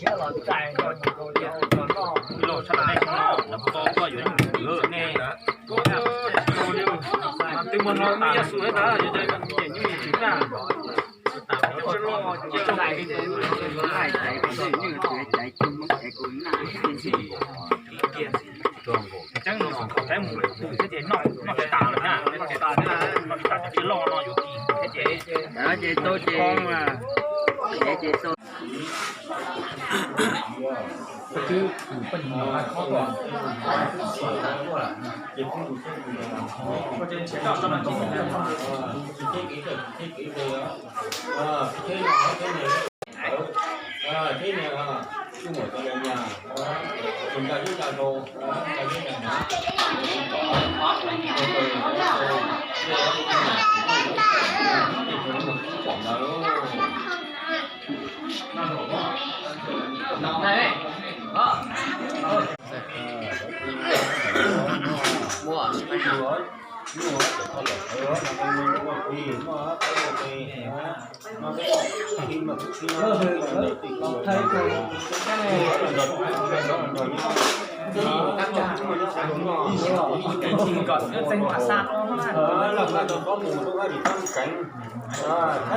Thaib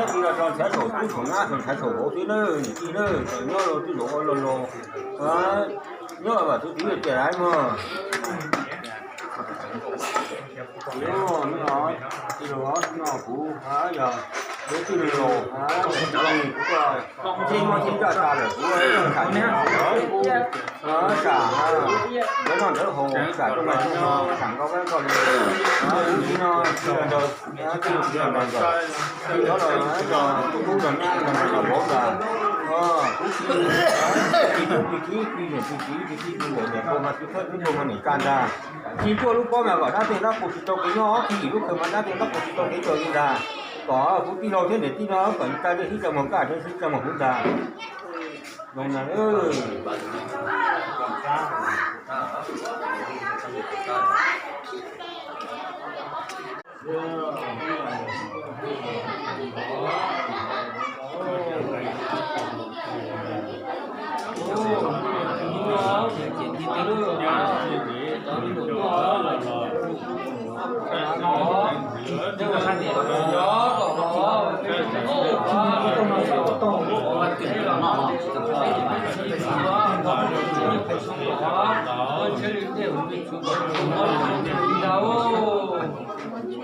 txiv los tso ntshav saum tub saum nyab, tso ntshav saum vauv xwb nawb, niam tij nawb, txawm nyob los twb zoo ua luaj los, nyob vam tus txiv tias laiv mog. Tij laug, no kuv yog peb tij laug, kuv ntsej muag thiab ncaj tas lawm, kuv tham tham lawv, kuv tham lawv noj lawv haus, tham rau noj, tham nkauj kab koj li, no tij laug, tij laug nrog nrog, tij laug los nrog, tub nrog nyab nrog nrog vauv tas, kuv tij, tij tub tij txiv, tij niam tij txiv, tij tij tij niam, niam pog mas txiv thawj, tub pog mas niam tais ntag. Tsis tuaj lub pob mas kom dab tej dab qus tsis tau kev nyob, tsis yim lub khaws mas dab tej dab qus tsis tau kev tso li ntag. Kom kuv tij laug thiab niam tij no kom tsa liaj sib tsa muag kaj, sib tsa muag huv ntag. Zoo na.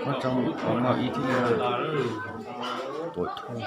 Ua tsaug mus qhov muaj ib thiab. Tuam thoj.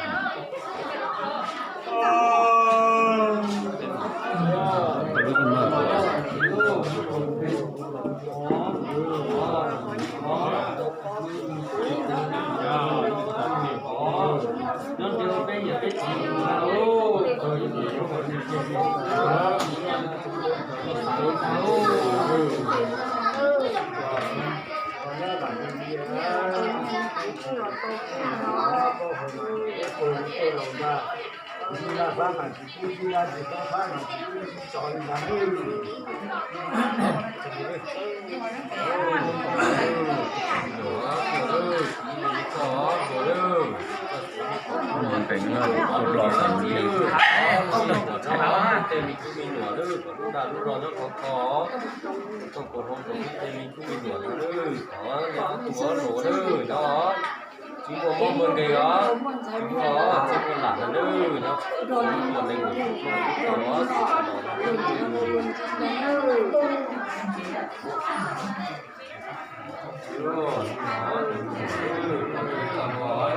Tsis muaj mob muaj nkeeg os, tsis muaj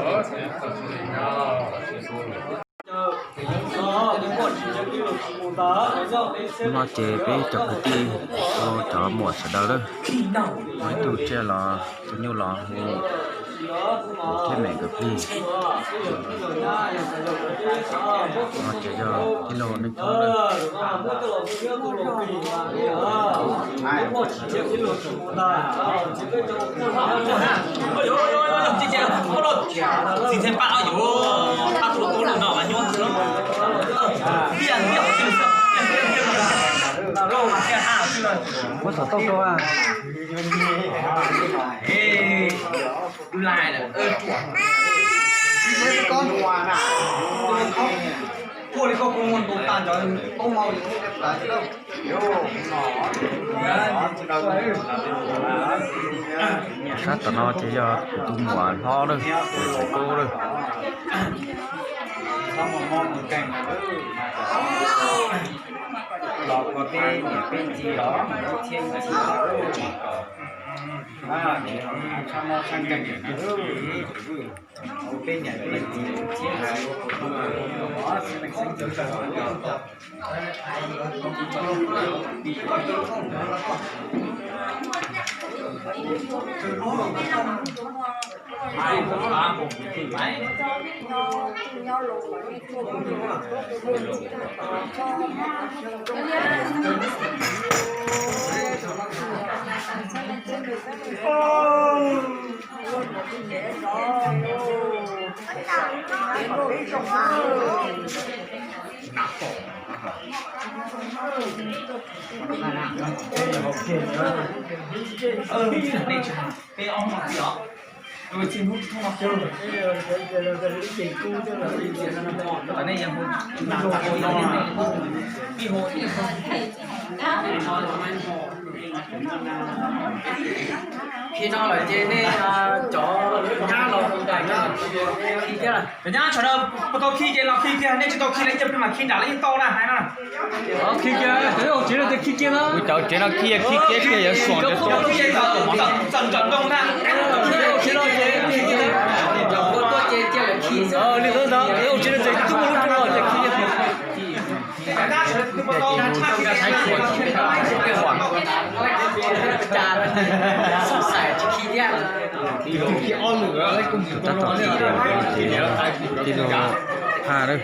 os, tsis muaj lam lawm nawb, tsis muaj neeg os. Hnub no ces peb cov kwv tij, cov muam sawv daws lawm, muaj ib tug tsiaj los tus nyuj los hu thiab mem nkawd plig. No ces yog tij laug Neej Thoob lawm. Muab xov tooj rau a. Sab tom no ces yog kuv tus muam hlob lawm, txawm kub lawm. Khi no lawm ces nej cov nyab los khi thiab. Cov nyab sawv daws puas tau khi ces los khi kiag, nej tsis tau khi los ib co plig mas khi nram lawv yeej tau na, hais no. Khi kiag, cov ua tsev no ces khi kiag na. Cov tsev no khi, khi kiag, khi yuav suam. Li ntawd ntag, ua tsev no ces tub lub rau los ces khi. Tab tom khi, tij laug Phaj lawm.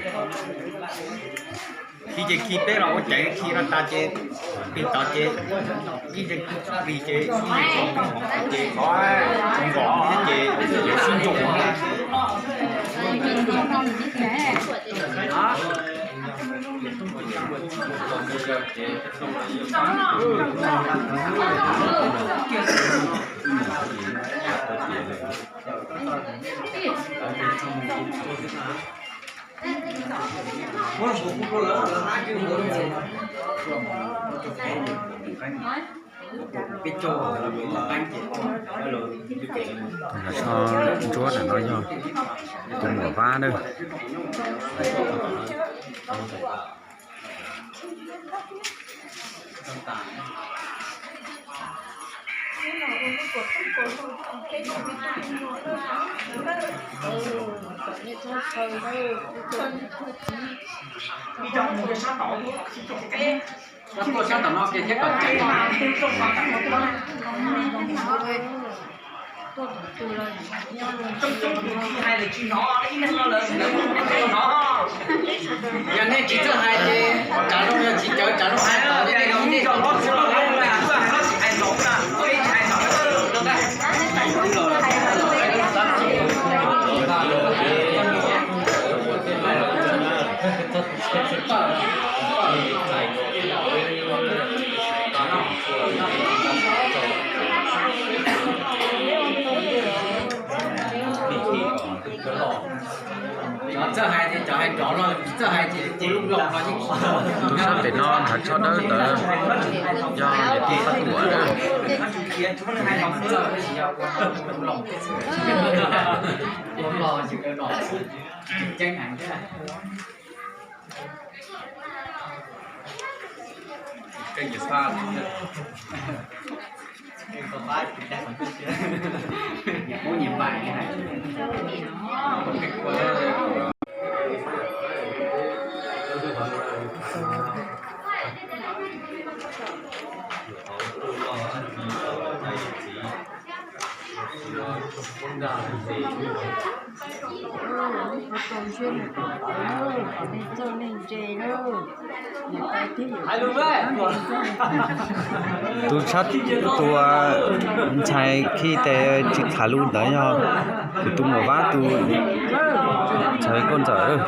Khi ces khi peb los ua ceev, khi no tas ces plig tod ces ib ce plig ces ib ce ces nkos thiab ces yuav sib ntoo. Los so ntsuab ntawm no yog tus muam Vab na. Sab tom no ces thiab kom ceev. Yog nej tsis txawj hais ces tsav zoo, yog tsis txawj tsav zoo hais los nej nej Cov txawj hais ces cov hais rov no, tsis txawj hais ces tus lub los no yeej. Tus sab pem no nrhav tsho dawb ntawd yog niam tij Paj Tuam na. Tus sab, tus ntxhais khi tes tsis khav lus ntawd yog kuv tus muam Vab tus ntxhais Nkauj Ntxawm.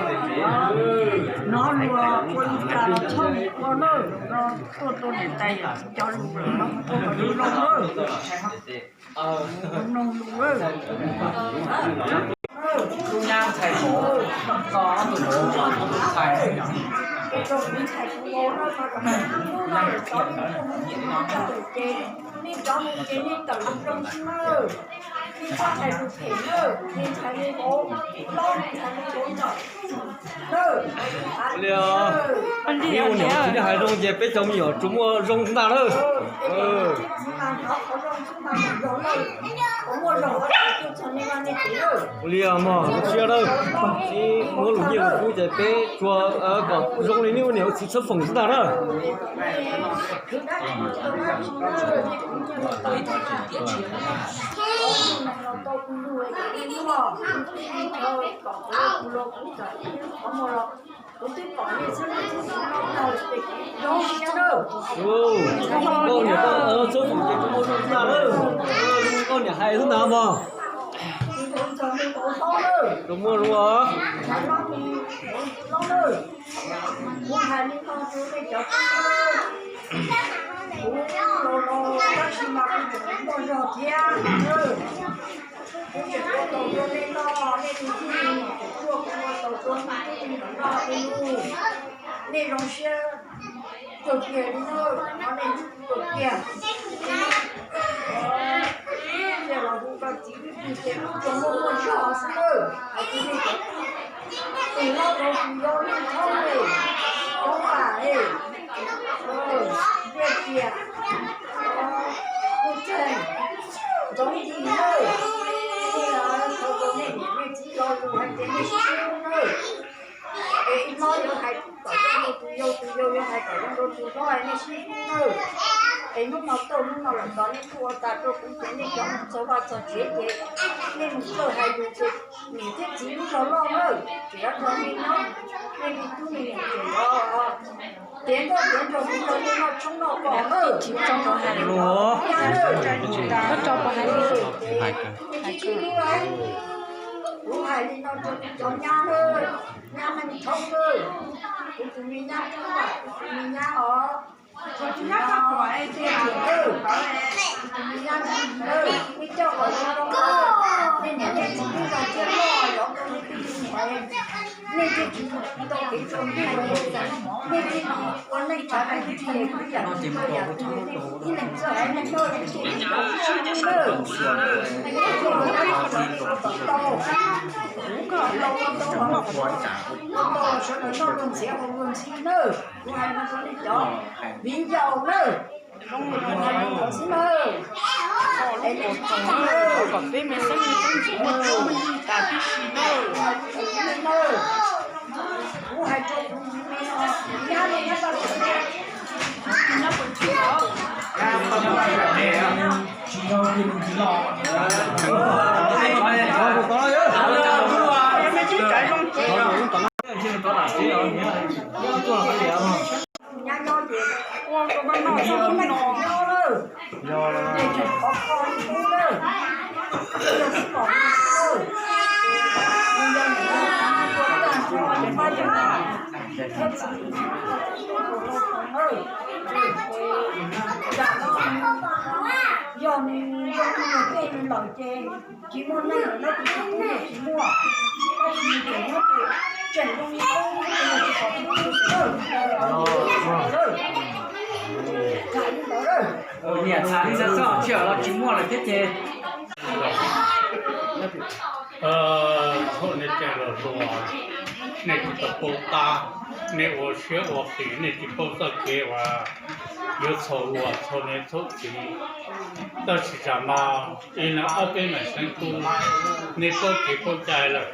Tub nyab ntxhais hauv, koj ob tug hauv, ntxhais, ntxhais kuv no, ntxhais kuv no, ntxhais kuv no, ntxhais kuv no, ntxhais kuv no, nej cov mus ces nej tawm zoo zoo xwb na, nej txhob hais lus phem na, nej ntxhais nej hauv, nej ntxhais nej hauv ntawm. Li os, nej ua niam ua txiv nej hais zoo ces peb cov me nyuam tsuas muaj zoo xwb ntag na. Li os mog, zoo siab na, muab lus nyiaj lus kub ces peb tsuas kom zoo li nej ua niam ua txiv txhawb foom xwb ntag na. Koj niam koj txhawb foom ces tsuas muaj zoo xwb ntag na, koj niam hais xwb ntag mog. Tsuas muaj zoo os. Kuv hais li no rau nej cov tub, kuv los los tab sis mas kuv tseem muaj zog thiab. Kuv tseem ua tau rau nej noj, nej tus txij kuv tuaj kuv ua tau rau nej tub nej nyuam noj li lus. Nej zoo siab kawg kiag li na, qhov nej hlub kuv kawg kiag. Ces los hu rau txiv wb pw ces wb tsuas muaj muaj zog xwb na. Hais tias nej cov tus hlob rau tus yau nej txhob li, rau vam li, tiag tiag, kuj tseeg ntxoov ntxim lawm. Ces thov kom nej niam nej txiv lo lus hais tias nej sib hlub nawb. Es ib hlob yuav hais kom zoo rau tus yau, tus yau yuav hais kom zoo rau tus hlob, nej sib hlub nawb. Es hnub no txog hnub no lawm tod nej kuj ua tas rau kuv ces nej cov mus txog vaj txog tsev ces nej mus txawj hais lus ces niam thiab txiv lub zog loj nawb, tseem yuav rau nej nyob, nej li tub me nyuam tseem yuav tiav nkauj tiav nraug mus rau nej noj tshoob noj kos nawb. Kuv hais li no rau kuv cov nyab nawb, nyab Meej Thoob nawb, kuv tus me nyab Roob Vam, kuv tus me nyab os, kuv tus me nyab Roob Vam, nej coj kom zoo zoo nawb, nej niam nej txiv lub zog thiaj loj los rau nej tej me nyuam, nej thiaj tsis tau kev tshuav ntuj, nej thiaj ua neej tshav ntuj tsis hais kuv yam kuv yam kuv, nej ib leeg txawj haiv neeg noj li ces nej cov sib hlub nawb, nej ua tau, ua tau, ua tau sawv daws noj luag ntxhiav haus luag ntxhi nawb. Kuv hais no rau nej cov viv ncaus nawb, kuv hais li ntawd xwb nawb. Es nej tsis txhob, kom peb me xeeb me xeeb ntxwv muaj txuj muaj yig tas tib si nawb. Kuv hais rau kuv me os, nyab li nyab tau, nyab puas tsis os. Tsis yog li mus tsis los. Ua rau koj noj txog hnub no. Yog nws zoo li nws tej lawm ces tsis muaj neeg lawm, tus tub los tsis muaj, tab sis nws tseem nyob tseem zoo li qub, tsis pom tub tsis tawm. Niam txhais li xav xoj tsis los tsis muaj lawm thiab ces. Thaum nej tseem los hluas, nej tsis tau paub tab, nej ua siab ua qis, nej tsis paub txoj kev uas yuav txhaum luag txhaum niam txhaum txiv. Tab sis tsam no ib leeg ob peb me xeeb tub, nej paub kev paub cai lawm.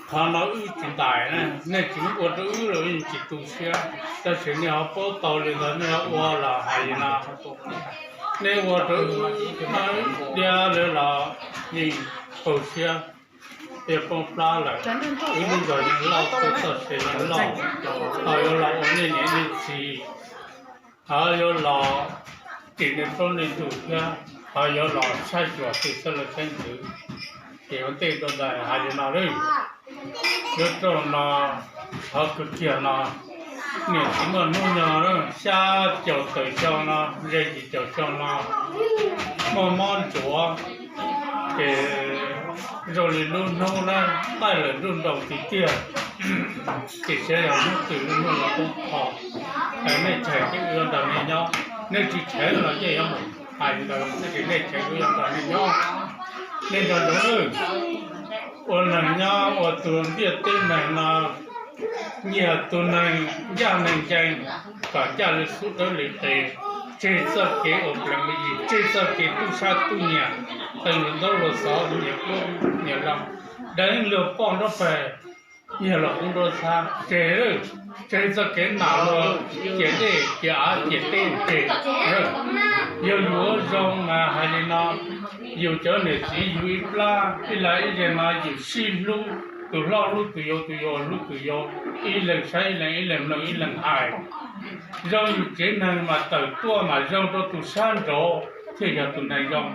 Qhov no wb tsis ntais na, nej tsis muab ua rau wb los wb yeej tsis tu siab, tab sis nej ho paub tau li ntawd nej ho ua los hais li no. Nej ua rau wb diab lawv los yeej tu siab, thiaj poob plab lawm. Wb lub zog yeej loj, txoj sia yeej loj, ho yuav los ua nej niam nej txiv, ho yuav los ris nej plaub nej ntug thiab, ho yuav los saib xyuas tus xeeb leej xeeb ntxwv. Ces ua ntej tuaj ntawd hais li no lawm, lub rooj no, qhov kwv kiag no, niam txiv muaj hnub nyoog xya caum tawm xyoo no, ze yim caum xyoo no, muaj mob ntsuav, ces zoo li lub hnub na, qaij lawm nruj nroos tiag tiag. Ces siab yog hnub twg lub hnub no poob qho, nej cheem ces wb yuav nrog nej nyob, nej tsis cheem los yeej yuav mus hais li ntawd, tab sis nej cheem wb yuav nrog nej nyob. Nej nco ntsoov, ua neeg nyob ua tus ntiaj teb neeg no, nyiam tus neeg ncaj neeg ncees, kom ncaj li xub dawb li qe, tseg txoj kev ua plees ua yi, tseg txoj kev tub sab tub nyiag, qee luag ntaub luag xov, nyiam qub nyiam loo, deev luag poj nrab peg, nyiag luag qub nrab txhab, tseg, tseg txoj kev nam luag ciam dej ciam av ciam teb, tseg. Yog yus ua zoo mas hais li no, yus cov niam txiv yug ib plab ib leeg ib leeg no yus sib hlub, tus hlob hlub tus yau, tus yau hlub tus yau, ib leeg saib ib leeg, ib leeg mloog ib leeg hais. Zoo yus tsev neeg mas tawm tuaj mas zoo rau tus sab nraud thiaj yog tus neeg zoo,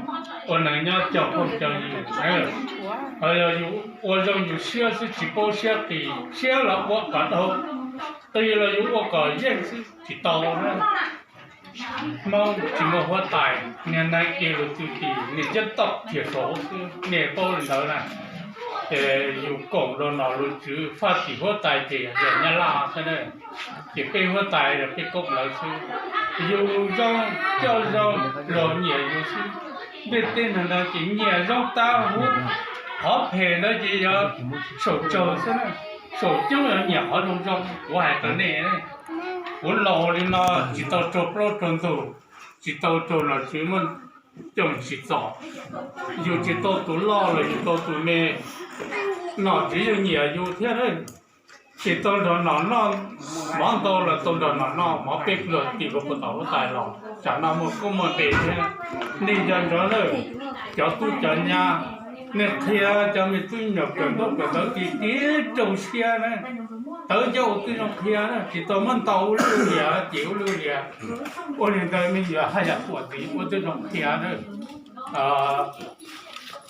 ua neeg nyob cog phooj cog ywg. Ho yog yus ua zoo yus siab xwb tsis paub siab qis, siab los ua kom dhau, qis los yus ua kom yeej xwb tsis tau na. Hmoob tsis muaj huab tais, niag neeg ib lub txuj ci, niag cab toj thiaj saud xwb, nej paub li ntawd na. Ces yus koom rau nom rau tswv faj tim huab tais ces yog Nyab Laj xwb na. Ces peb huab tais los peb koom lawv xwb. Yus zoo, coj zoo, luag nyiam yus xwb. Ntiaj teb neeg ntawd ces nyiam zoo tag huv, qhov phem ntawd ces yog saum tsawg xwb na, saum coob yog nyiam qhov zoo zoo. Kuv hais rau nej, kuv laus li no tsis tau raug plaub raug ntug, tsis tau raug nom tswv muab coj tsim txom. Yus tsis tau tus loj los yus tau tus me, nom tswv yeej nyiam yus thiab. Tsis tau nrog nom noj mov ntau los tau nrog nom noj mov peb pluag tim kuv puag tom huab tais los, tsam no muaj koob muaj npe thiab. Nej nco ntsoov lawm, cov tub cov nyab, nej qhia cov me tub me nyuam kawm ntaub kawm ntawv tiag tiag rau siab na. Tawv cov ua tib zoo qhia na, tsis tau muab ntaus ua lwj liam ces ua lwj liam. Ua li ntawd me nyuam haj yam huam ntxiv, ua tib zoo qhia na.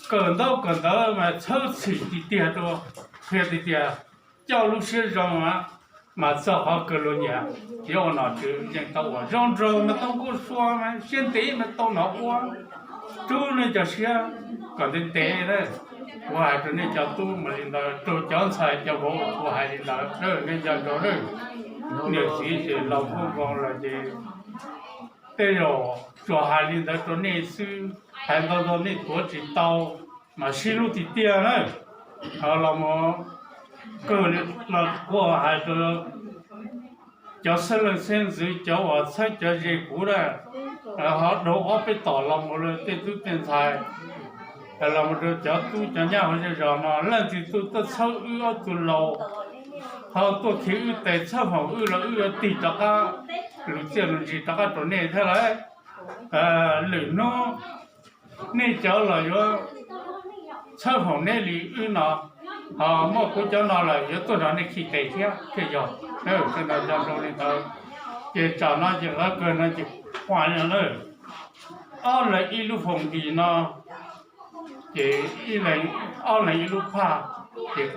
Kawm ntaub kawm ntawv mas txhawb txhim tiag tiag rau, qhia tiag tiag, coj lub siab zoo mas txog qhov kawg luag nyiam. Yuav ua nom tswv yeej tau ua zoo nraug mas tau nkauj sua mas siab ntev mas tau nom ua. Rub nej cov siab kom ntev ntev na. Kuv hais rau nej cov tub mas li ntawd, rau cov ntxhais cov vauv kuv hais li ntawd, nej nco ntsoov na. Niam txiv ces laus kub nkoos lawm ces tej zaum tsuas hais li ntawd rau nej xwb, hais ntau ntau nej tuav tsis tau, mas sib hlub tiag tiag na. Los mus kawg li los kuv hais rau cov xeeb leej xeeb ntxwv, cov uas txheeb cov ze kuv na, ho dhau ob peb tom los mus rau tej tub tej ntxhais, los mus rau cov tub cov nyab hauv zej zos no, leej twg tuaj txhawb wb ob tug laus, ho tuaj khi wb tes txhawb foom wb los wb yuav tig rov qab lus txiaj lus ntsig rov qab rau nej thiab lauj. Lwm hnub nej cov los yuav txhawb foom neb li wb no, ho muaj kuv cov no lawm yuav tuaj nrog nej khi tes thiab thiaj yog. Sawv daws nco ntsoov li ntawd. Ces tsam no ces qhov kawg no ces ua li no lawm, ob leeg ib lub foom npis no, ces ob leeg ib lub phaj, ces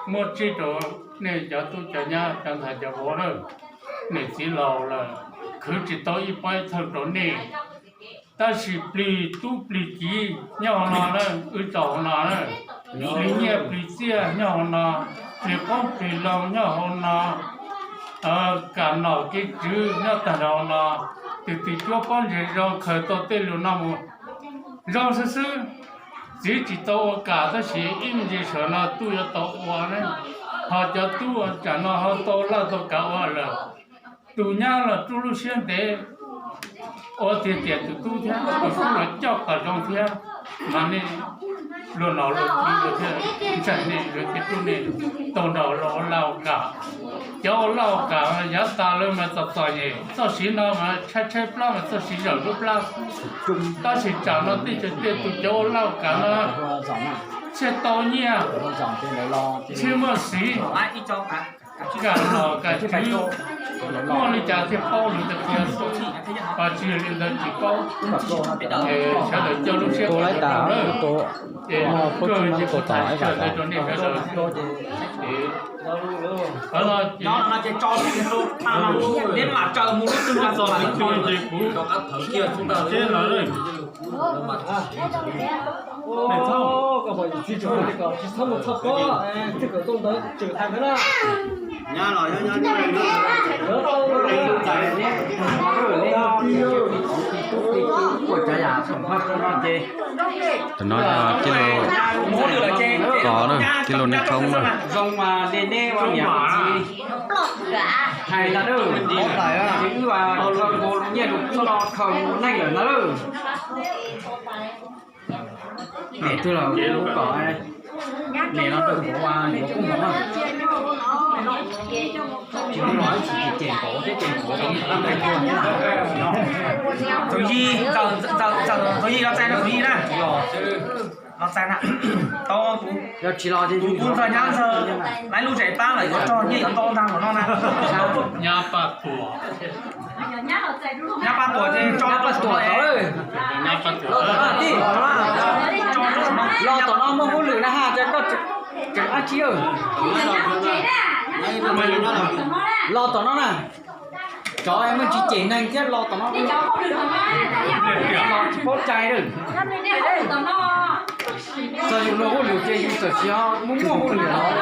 muab tsib rau nej cov tub cov nyab cov ntxhais cov vauv lawm. Niam txiv laus lawm, khwv tsis tau ib pob ib thawj rau nej. Tab sis plig tub plig kiv nyob hauv no na, wb tsaug hauv no na, plig nyiaj plig txiaj nyob hauv no, plig qoob plig loo nyob hauv no, kam nom kev tswv nyob tag nrho hauv no. Tus twg cuab pob ntseg zoo khaws tau tej lus no mus zoo xwb xwb. Txiv tsis tau ua kam tab sis ib me ntsis sawv no tub yuav tau ua ne, ho cov tub tsam no ho tau laj tau kam ua lawm. Tus nyab los rub lub siab ntev, ua tiag tiag tus tub thiab tus tub los coj kom zoo thiab, mas nej luag nom luag tswv thiaj ntseeg nej, luag thiaj rub nej tau nrog luag ua laj ua kam. Cov ua laj ua kam yav tas lawm mas txom txom nyem, txoj siv no mas tshaib tshaib plab mas txoj siv zawm lub plab. Tab sis tsam no tej cov tej tus cov ua laj ua kam no thiaj tau nyiaj, thiaj muaj xiv, kam nom kam tswv, muaj li cas thiaj paub lus thiaj qhia xwb, ho tsis yog li ntawd tsis paub. Sawv daws coj lub siab kawg, ces kuv tham sawv daws rau nej sawv daws. Qhov no ces Tsaws mus lub twg mas txog lawm. Tsis txhob mus txog pob, txij kawm tau ntawd tseem hais ntawd na. Tam no tij laug Kos na, tij laug Neej Thoob na. Zoo mas de neb ua niam ua txiv hais ntag, ces wb ua khaws nkaus nyiaj rau txhob los khaws neej lawm ntag. Niam twg los kuv kom, niam no rau kuv ua yuav kub hmoov na. Tsis los tsis ces ces nkaus thiab ces nkaus. Txoos Yig, Txoos Yig los txais no Txoos Yig na. Los txais na. Tau, yog tsis los ces kuv kuj ntxawg nyab ntxawg, laiv lub zes pab lawm yuav rog nyiaj yuav ntau ntag los no na. Nyab Paj Tuam ces tso Paj Tuam tod. Los tom no muaj hauj lwm na ha, ces koj tseem ab tsi. Los tom no na. Cov muaj tsis cem neeg thiab los tom no. Los tsis paub cai lawm. Txog yus luag hauj lwm ces yus txawm siv muaj muaj hauj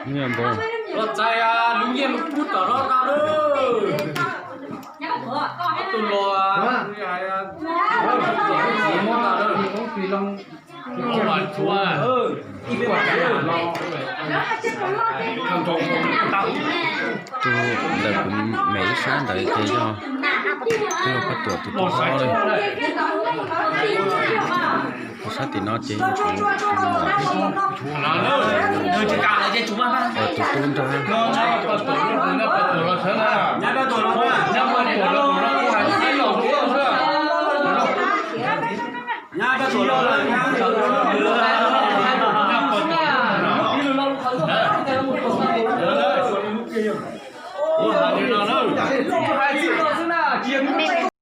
lwm los. Los txais lub nyiaj lub kub tom no na. Tus los, tus ntawm kuv me ib sab ntawd ces yog tij laug Paj Tuam tus tub hlob li. Tus sab tim no ces yog tus, tus tub nrog.